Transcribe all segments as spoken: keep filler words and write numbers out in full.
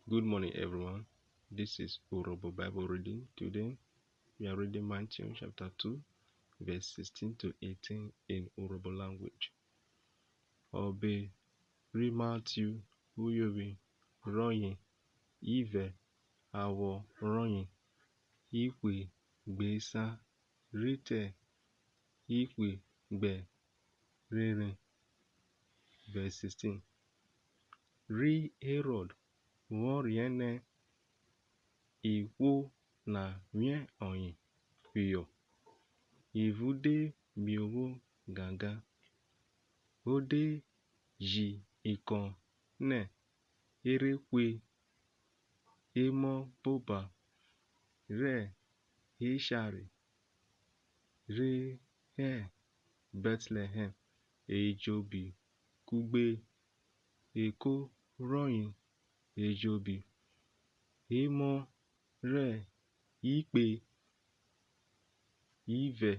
Good morning, everyone. This is Urhobo Bible reading. Today, we are reading Matthew chapter two, verse sixteen to eighteen in Urhobo language. Ọbe ri Matthew, uyovwi rọye ivẹ, awọ rọye ihwe gbe esan rhi te ihwe gbe rere. Verse sixteen. Ri Herọd vwọ riẹn nẹ ihwo na wiẹn ọye phiyọ, ivun de miovwo gangan, o de ji ikọn nẹ e rhe hwe emọ boba rẹ eshare re hẹ Bẹtlẹhẹm ejobi kugbe eko rọye ejobi, emọ rẹ ikpe ivẹ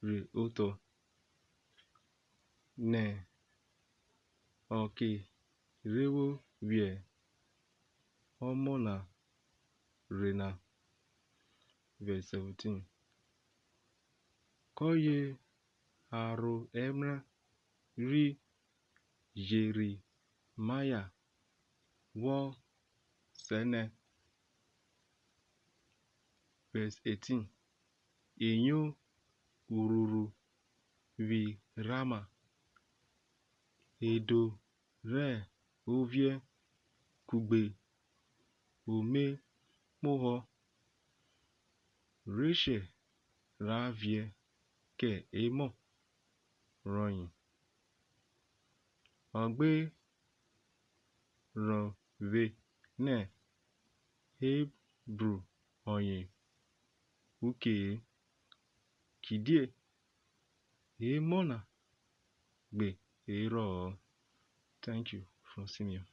rhe otọ, nẹ ọke re vwo vwiẹ ọmọ na rhe na. Verse seventeen. Kọye aroẹmrẹ ri Jerimaya vwọ sẹ nẹ. Verse eighteen. Inyo urhuru vwi Rama, edo rẹ oviẹ kugbe omekpohọ, Rachel ra viẹ kẹ emọ rọye. Ọ gbe rhọnvwe nẹ e bru ọye uke-e, kidie emọ na gbe herọ-ọ. Thank you from Simeon.